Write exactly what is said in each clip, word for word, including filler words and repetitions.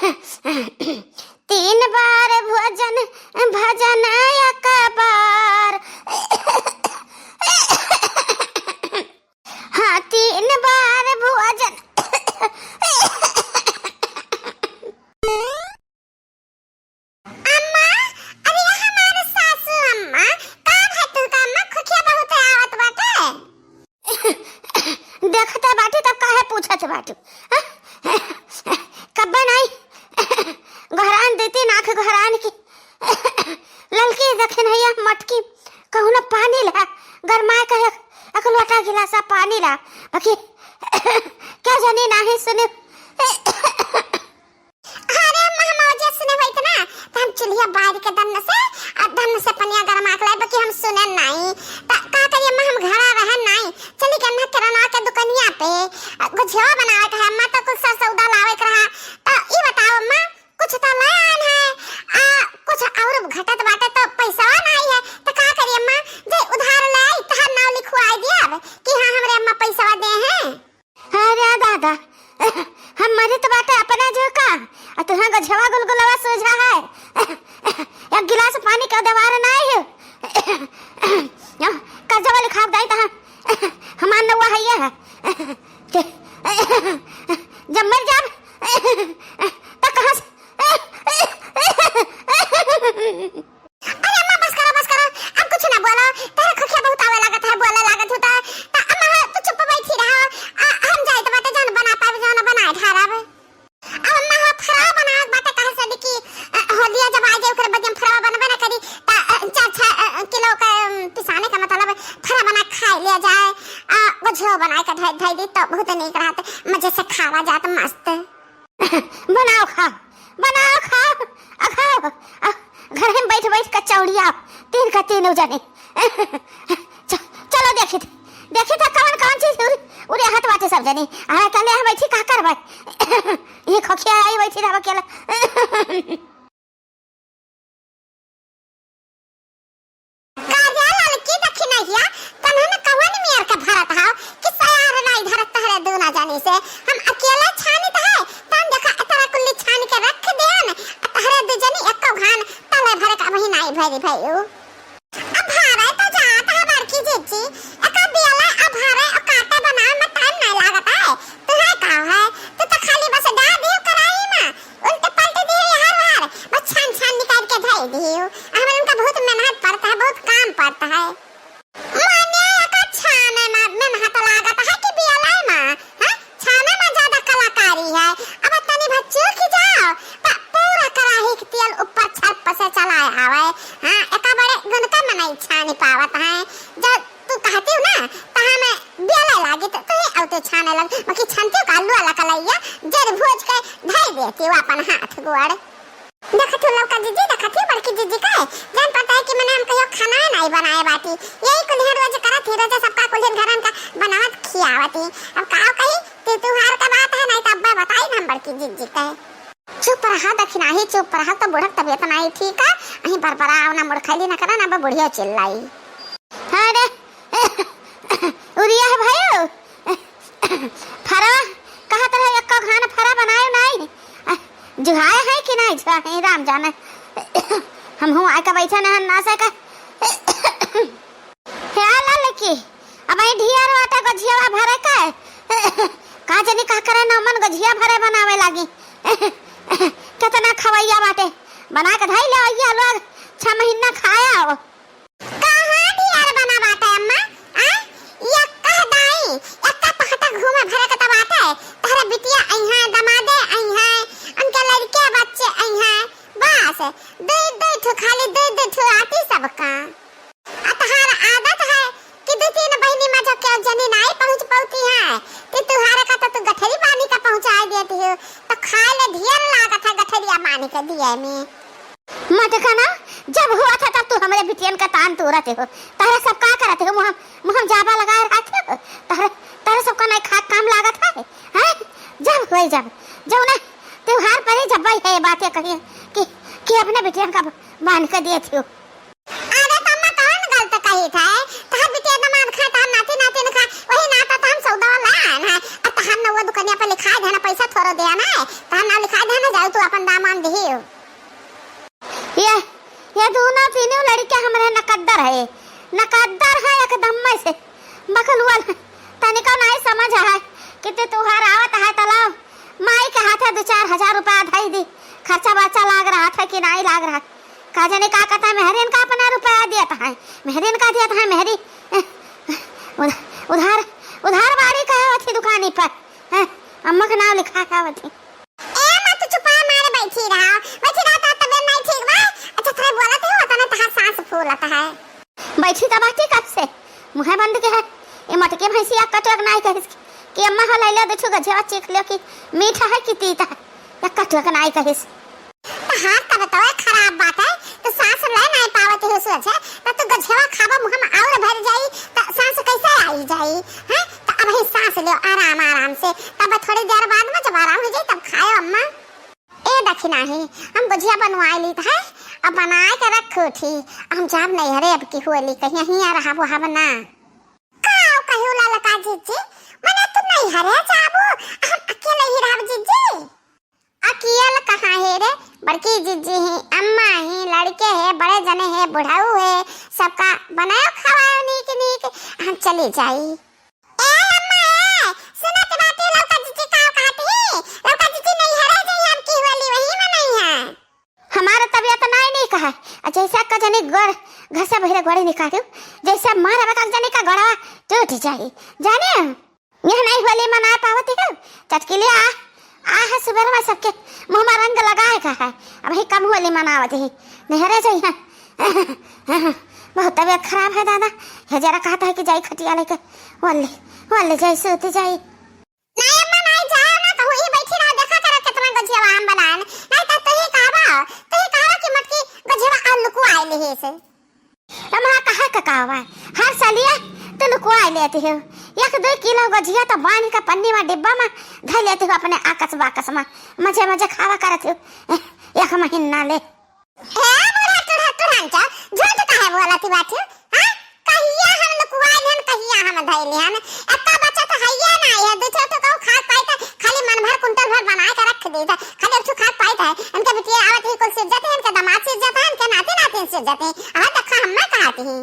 तीन बार भोजन, भजन एक बार। हाँ, तीन बार भोजन। अम्मा, अरे ये हमार सासू अम्मा, का भा तू का अम्मा, खोखिया बहुत आवत बाटे? देखते बाटी तब काहे पूछत बाटू? हाँ? कब्बे नाई गोहरान देती नाक गोहरान की। ललकी दखिनहिया मटकी कहूँ ना पानी ला, गरमाए के एक, एक लोटा गिलासा पानी ला, बाकी क्या जानी नाही सुने। अरे अम्मा, हम ओजे सुने होइत ना, त हम चुल्हिया बारि के दन्न से, आ दन्न से पनिया गरमा के लाइब कि हम सुने नाई। त का करी अम्मा, हम घरा रहे नाई। चली के अम्मा किराना के दुकनिया पे, आ, गुझिया बनावे के है अम्मा, त कुछ सा सौदा लावे के रहा। त ई बताओ अम्मा, कुछ त ले आन है, आ कुछ और घटत बाटे त पैसवा नाई है, त का करी अम्मा, जे उधार ले आई, तहार नाव लिखवाई दियब कि हाँ, हमरे अम्मा पैसवा दे हैं। अरे दादा, हम मरित बाटे अपना जो का, आ तुहाँ गझवा गुलगुलवा सोझा है। एक गिलास पानी का देवार नाई है। कर्जवा लिखाव दाई तहाँ, हमार नौवा है ये है। जब मर जाब, त कहाँ से? अरे अम्मा, बस करो, बस करो, अब कुछ ना बोलो। तोहरे खोखिया बहुत आवे लागत है, बोले लागत हो त। त अम्मा, तू चुप बैठी रहो। आ, हम जाइत बाटे, जौन बना पावे, जौन बनाए ढारब। अब अम्मा, हो फरवा बनावत बाटे, काहे से कि, अ, होलिया जब आ जाए, ओकरे बाद हम फरवा बनबे ना करी। त, अ, चार छह, अ, किलो के, अम, पिसाने का मतलब फरवा बना खाए लिया जाए। आ, वो झो बनाए के धई, धई दी त बहुत नीक रहत, मजे से खावा जात मस्त। बनाओ खाओ, बनाओ खाओ, आ खाओ, आ घर में बैठ बैठ के चौड़िया, तीन का तीनों जने। च-, चलो देखी थे, देखी थे कौन कौन चीज उरे, उरे हाथ बाटे सब जने। आ अकेले यहाँ बैठी का करबे? ये खोखिया आई बैठी रहब अकेला। का रे ललकी दखिनहिया, तन्हन कवन मेर के भरत हौ कि सयार नाई धरत तहरे दूना जानी से। हम अकेले छानित है, तन देखा एतरा कुल्ली छानि के रख देन, तहरे दू जनी एको घान तले भरे का वही नाई भरी भयू। अब भरे तो जात है बड़की जीजी, एका बियले अब भरे और काटे बनावे में टाइम नाई लागत है। तुहे का है, तू तो खाली बस डाल दियो कढ़ाई में, उल्टे पलटे दियो यार वार, बस छान छान निकाल के धई दियो। हमरे उनका बहुत मेहनत पड़ता है, बहुत काम पड़ता है। माने एका छाने में मेहनत लागत है कि बियले में, हैं? छाने में ज्यादा कलाकारी है। अब तनी भर चूक जाओ, त पूरा कढ़ाई के तेल ऊपर छप्प से चलाए आवे। हाँ, एका बड़े गुण का मनई छानी पावत है। जब तू कहती हूँ ना, त हमें बियले लागी, त तू ही औते छाने लग। बाकी छानती हूँ का आलू वाला कलैया, जर भूज के धई देती हूँ अपन हाथ गोड़। देखत हूँ लौका जीजी, देखत हूँ बड़की जीजी के, जान पड़ता है कि मने हम कहियो खाना नहीं बनाए बाटी। यही कुल्हिन रोज करत ही, रोज सबका कुल्हिन घरन का बनावत खियावत ही। अब का कही, तू तुहार का बात है, नहीं तो अब्बा बताई ना हम बड़की जीजी के। चुप रहा दखिनही, चुप रहा, तो बूढ़क तबीयत नहीं ठीक है, अहीं बरबरा ना मुड़ खैली ना करा ना, अब बुढ़िया चिल्लाई। अरे, उरिया है भाई, फरा, कहा तरह एक घान फरा बनायो नाई। जुहाए है कि नाई जुहाए, राम जाने। हम हूँ आके बैठा ना, ना से का। हे ललकी, अब ई ढियर बाटे गझियावा भरे के। का जनी का करे ना मन गझिया भरे बनावे लागी। केतना खवैया बाटे, बना के धई ले अइया लोग, छह महीना खाया हो। कहाँ ढियर बना बाटे अम्मा? आ? यक्का दाई, यक्का पहटा घूमे भरे के त बाटे। तहरा बिटिया अइहैं, दमादे अइहैं, उनके लड़के बच्चे अइहैं। बस, दुई दुई ठो, खाली दुई दुई ठो आती सबका। आ तहार आदत है कि दू तीन बहिनी में जो केहू जनी नाई पहुँच पौती है, कि तुहारे का तो तू गठरी बानी का पहुँचाए देती हो, तो खाए ले ढियर लागत है गठरिया बानी के दिए में। मटकना, जब हुआ था तब तू हमरे बिटियन का तान तोड़त हो। तहरे सब का करत हो? मुँह, मुँह जाबा लगाए रहत हो। तहरे, तहरे सबका नहीं खा काम लागत है, हैं? जब होई जब, जौना त्योहार पर ही जब भाई है बातें कही कि, कि अपने बिटियन का बांध के दिए थियो। अरे तम्मा कौन गलत कही था? तहार बिटिया दमाद खा, तहार नाती नातिन खा, वही नाता तो हम सौदा ला आन है। आ तहार नौवा दुकनिया पर लिखा देना पैसा थोड़ा दिया ना, तो हम नाव लिखा देना, जाऊ तू अपन दाम वाम दिही हो। ये, ये दोनों तीनों लड़के हमरे नकद्दर है, नकद्दर है एकदम में से। बकलुअल, तनिको नाई समझ है कि ते तुहार आवत है तलाव, माई के हाथे दो चार हजार रुपया धई दी, खर्चा बर्चा लाग रहा था कि नाई लाग रहा। का जाने का कहता है, मेहरिन का अपना रुपया दिया था, मेहरिन का दिया था, मेहरी, उध-, उधार, उधार बाड़ी कहे होती दुकानी पर, हैं, अम्मा के नाव लिखा का होती। ए, मत चुपा मारे बैठी रहा, बैठी रहा तो तबियत नहीं ठीक बा। अच्छा, थोड़ा बोलत ही होता ना, तहार सांस फूलत है। बैठी तो बाटी कब से, मुँह बंद के है। ये मटके भैंसिया कटोक नाई कहिस कि अम्मा हो लैलो दो ठो गझेवा चीख लियो कि मीठा है कि तीता है, या कटोक नाई कहिस। तहार तबियत तो खराब बाटे, तो सांस ले नाई पावत ही सोच है, तो तू गझेवा खाबा मुँह में और भर जाई, तो सांस कैसे आई जाई, हैं? तो अब ही सांस लियो आराम आराम से, तब थोड़ी देर बाद में जब आराम हो जाई तब खायो अम्मा। ए दखिनाही, हम गुझिया बनवाए लीत है, अब बनाए के रख उठी। हम जाब नैहरे अब की होली, कहीं यहीं आ रहब वहब ना। का कहियो ललका जिज्जी, मने तू नैहरे जाबू, हम अकेले ही रहब जिज्जी? अकेल कहाँ है रे, बड़की जिज्जी ही, अम्मा ही, लड़के है, बड़े जने है, बुढ़ऊ है, सबका बनायो खवायो नीक नीक, हम चली जाई। ए अम्मा ए, सुनत बाटी ललका जिज्जी का कहत ही? ललका जिज्जी नैहरे जइहन की होली वही मनइहन। हमार तबियत नाई नीक है, आ जैसे का जनी गोड़ घसा बहिरे गोड़े निकालू, जैसे मारे बका जनी का गोड़वा टूट जाई, जाने? यह नाई होली मना पावत है, चटकिलिया आ, आ है सुबह में सबके मुँह में रंग लगाए का है, अब ही कम होली मनावत ही, नैहरे जइहन। बहुत तबियत खराब है दादा। हे जरा कहत है कि जाई खटिया लेके, वल्ले, वल्ले जाई, सोते जाई। नहीं अम्मा, नहीं जाओ ना, कहूँ ही बैठी रहो, देखा करो कितना गझिया हम बनाए। नहीं तो तू ही कहबा, तू ही कहबा कि मटकी गझिया और लुकुआ आए लिहे से। अम्मा कहा का कहवा, हर सालिया तो लुकुआ लेते हो, एक दो किलो गझिया तो बांध के पन्नी में डिब्बा में धर लेते हो अपने आकस बाकस में, मजे मजे खावा करते हो एक महीना ले। हे बूढ़ा टूढ़ा टूढ़ान चा, झूठ काहे बोलत ही बात है? हाँ? कहिया हम लुकुआइल हन, कहिया हम धइल हन? एक्का बच्चा तो हइये नाई है, दू चार ठो कहूँ खात पाई त खाली मन भर कुंटल भर बनाए के रख दी था, खाली एक ठो खात पाई था। इनके बिटिया आवत ही कुल सिर जाते हैं, इनके दामाद सिर जाता है, इनके नाती नातिन सिर जाते हैं। आवा देखा हम ना कहत ही।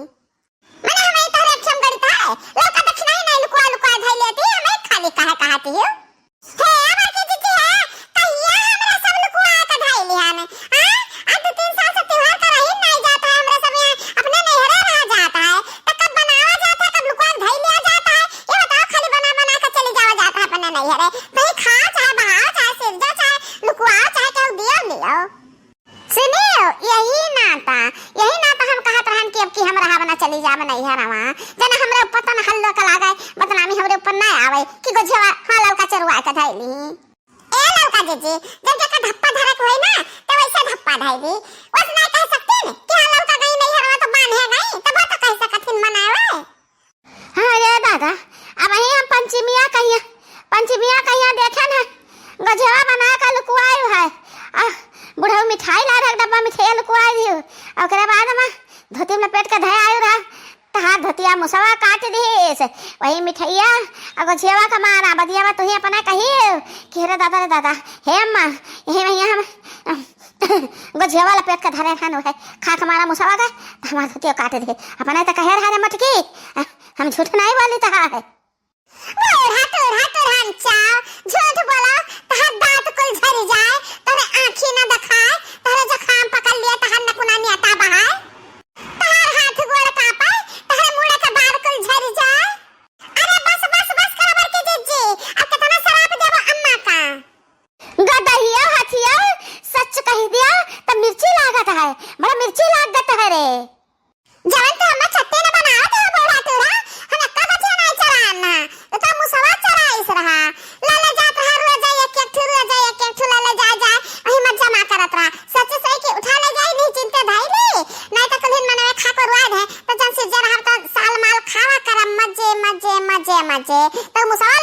मने हम ही तोहरे अक्षम गणित है, लौका दक्षिणा ही नहीं लुकुआ लुकुआ धइल लेती, हम ही खाली कहे कहत ही। हे बड़की जिज्जी है, कहिया हमरा सब लुकुआ के धइली हन? हाँ? आ दू तीन साल से त्योहार का रही नहीं जाता है, हमरा सब यहाँ अपने नैहरे रहा जाता है, तो कब बनावा जाता है, कब लुकुआ के धइ लिया जाता है, ये बताओ, खाली बना बना के चली जावा जाता है अपने नैहरे, कहीं खाओ चाहे बहाओ चाहे सिरजो चाहे लुकुआओ चाहे केहू दियो लियो। सुनियो, यही नाता, यही नाता हम कहत रहन कि अब की हम रहब ना, चली जाब नैहरवा। जना हमरे ऊपर तन हल्लो के लागे, बदनामी हमरे ऊपर ना आवे कि गोझवा हाँ ललका चरुआ के धैली। ए ललका जीजी, जब जेकर धप्पा धरक होई ना, तो वैसे धप्पा धैली। वैसे ना कह सकते न कि हाँ ललका गई नैहरवा तो बांधे गई, तब तो कह सकत हिन मनावे। हाँ रे दादा, अब ही हम पंचमिया कहिया, पंचमिया कहिया देखे ना, गझेवा बना के लुकुआयु है। आ, बुढ़ऊ मिठाई ला रहा, डब्बा मिठाई लुकुआई दियो। आ, ओकरे बाद में धोती में लपेट के धे आयु रहा, तहार धोतिया मुसवा काट दिस। वही मिठाइया आ गझेवा का मारा, बदियावा तुही अपना कही कि रे दादा, रे दादा, हे अम्मा, यही भैया हम गोझियावा लपेट के धरे रहन, उहे खा के मारा मुसवा गए, तो हमार धोतियो काट दे। अपने तो कहे रहा रे मटकी, हम झूठ नहीं बोली तो है। बूढ़ा टूढ़ा टूढ़न चाव, झूठ बोला, तहार दांत कुल झरि जाए, तोरे आँखी न दिखाए, तोरे जुकाम पकड़ लिए, तहार नकुना नियता बहाए, तहार हाथ गोड़ कांपे, तोरे मुड़े के बार कुल झरि जाए। अरे बस, बस, बस करा बड़की जिज्जी, अब कितना सराप देबो अम्मा का। गदहिया हथिया, सच कहि दिया, त मिर्ची लागत है, बड़ा मिर्ची लागत है रे। जवन तू हम्मा छट्टी न बनावत है, बूढ़ा टूढ़ा, हम एक्का बचिया नाई चरान ना, तो, तो मुसवा चराइस रहा। लाले जात रहा, रोज एक एक ठू, रोज एक एक ठू, लाले जा, जा, वही मत जमा करत रहा। सच सही कि उठा ले जाई, नहीं चिंते धाई ली, नहीं तो कुल्हिन मनवे खा को रुआ दे, तो जन सिज्जे रहा, तो साल माल खावा करम, मजे, मजे, मजे, मजे। तो मुसवा